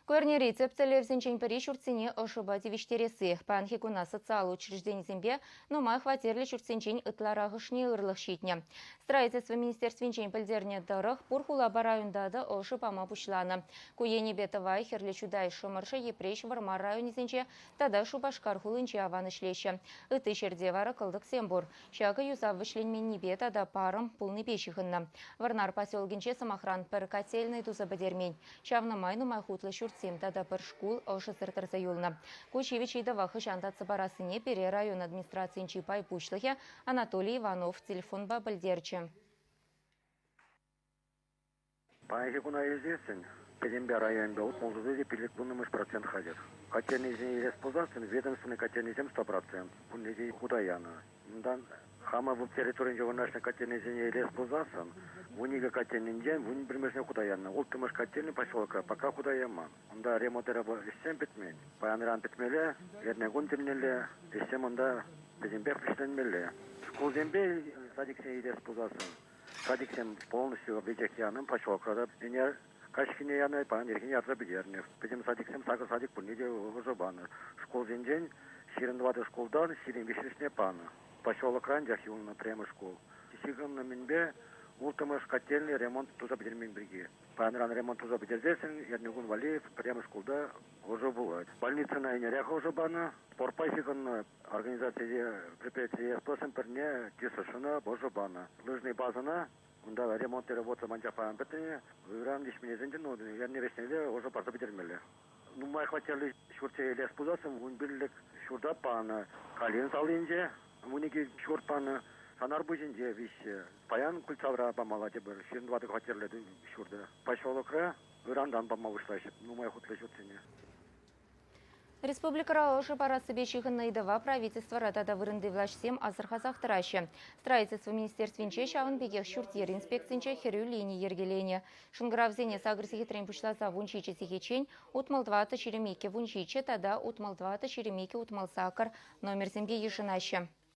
Ку эрнери тӗп тӗллевсенчен пӗри ҫуртсене ӑшӑпа тивӗҫтересси. Паянхи куна социаллӑ учрежденисемпе нумай хваттерлӗ ҫуртсенчен ытларахӑшне ырлӑх ҫитнӗ. Строительство министерствинчен пӗлтернӗ тӑрӑх, пур хулапа районта та ӑшӑ пама пуҫланӑ. Ку енӗпе Тӑвай, Хӗрлӗ Чутай, Шӑмӑршӑ, Йӗпреҫ, Вӑрмар районӗсенче тата Шупашкар хулинче аван ӗҫлеҫҫӗ. Ытти ҫӗрте вара кӑлтӑксем пур. Ҫакӑ юсав вӗҫленменнипе тата парӑм пулнипе ҫыхӑннӑ. Вӑрнар поселокӗнче, сӑмахран, пӗр котельнӑй туса пӗтермен. Ҫавна май нумай хутлӑ ҫуртсем тата пӗр шкул ӑшӑсӑр тӑрса юлнӑ. Ку ҫивӗч ыйтӑва хӑҫан татса парассине пире район администрацийӗнчи пай пуҫлӑхӗ Анатолий Иванов телефонпа пӗлтерчӗ. Паянхи куна илсессӗн, пӗтӗмпе районпа 64 те 50 процент хатӗр. Котельнӑйсене илес пулсассӑн ведомственнӑй котельнӑйсем 100%, пурне те хута янӑ. Унтан хамӑр территоринче вырнаҫнӑ котельнӑйсене илес пулсассӑн, 12 котельнинчен 11-мӗшне хута янӑ. Улттӑмӗш котельнӑй поселокра пока хута яман. Унта ремонт ӗҫсем пӗтмен. Паянран пӗтмелле, эрнекун тӗлнелле ӗҫсем унта пӗтӗмпех вӗҫленмелле. Шкулсемпе садиксене илес пулсассӑн, Садиксем полностью веҫех янӑ поселокра та. Ӗнер каҫхине янӑ, паян ирхине ярса пӗтернӗ. Пӗтӗм садиксем сакӑр садик пурне те ӑшӑ панӑ. Шкулсенчен 24 шкултан 23-шне панӑ. Поселокра анчах юлнӑ пӗрремӗш шкул. Ҫыхӑннӑ мӗнпе улттӑмӗш котельнӑй ремонт туса пӗтермен пирки. Паянран ремонт туса пӗтерсессӗн эрнекун валли пӗрремӗш шкулта ӑшӑ пулать. Больницӑна ӗнерех ӑшӑ панӑ. Спортпа ҫыхӑннӑ Организацие предприятие СПСн пӗрне ДЮСШна ӑшӑ панӑ. Лыжный базӑна унта ремонт работа анчах паян пӗтнӗ. Ыран виҫминесенчен ну, эрне вӗҫнелле ӑшӑ парса пӗтермелле. Нумай хваттерлӗ ҫуртсене илес пулсассӑн 11 ҫурта панӑ. Калин салинче 12 ҫурт панӑ. Санарпуҫӗнче виҫҫӗ. Паян Кульцавра памалла тепӗр 24 хваттерлӗ ҫурта. Поселокра ырантан пама пуҫлаҫҫӗ нумай хутлӑ ҫуртсене. Республикӑра ӑшӑ парассипе ҫыхӑннӑ ыйтӑва правительствӑра тата вырӑнти влаҫсем асӑрхасах тӑраҫҫӗ. Строительство министерствинче ҫавӑн пекех ҫурт-йӗр инспекцинче хӗрӳ лини йӗркеленӗ. Шӑнкӑравсене сакӑр сехетрен пуҫласа 17 сехетчен 64 22 17 тата 64 22 68 номерсемпе йышӑнаҫҫӗ.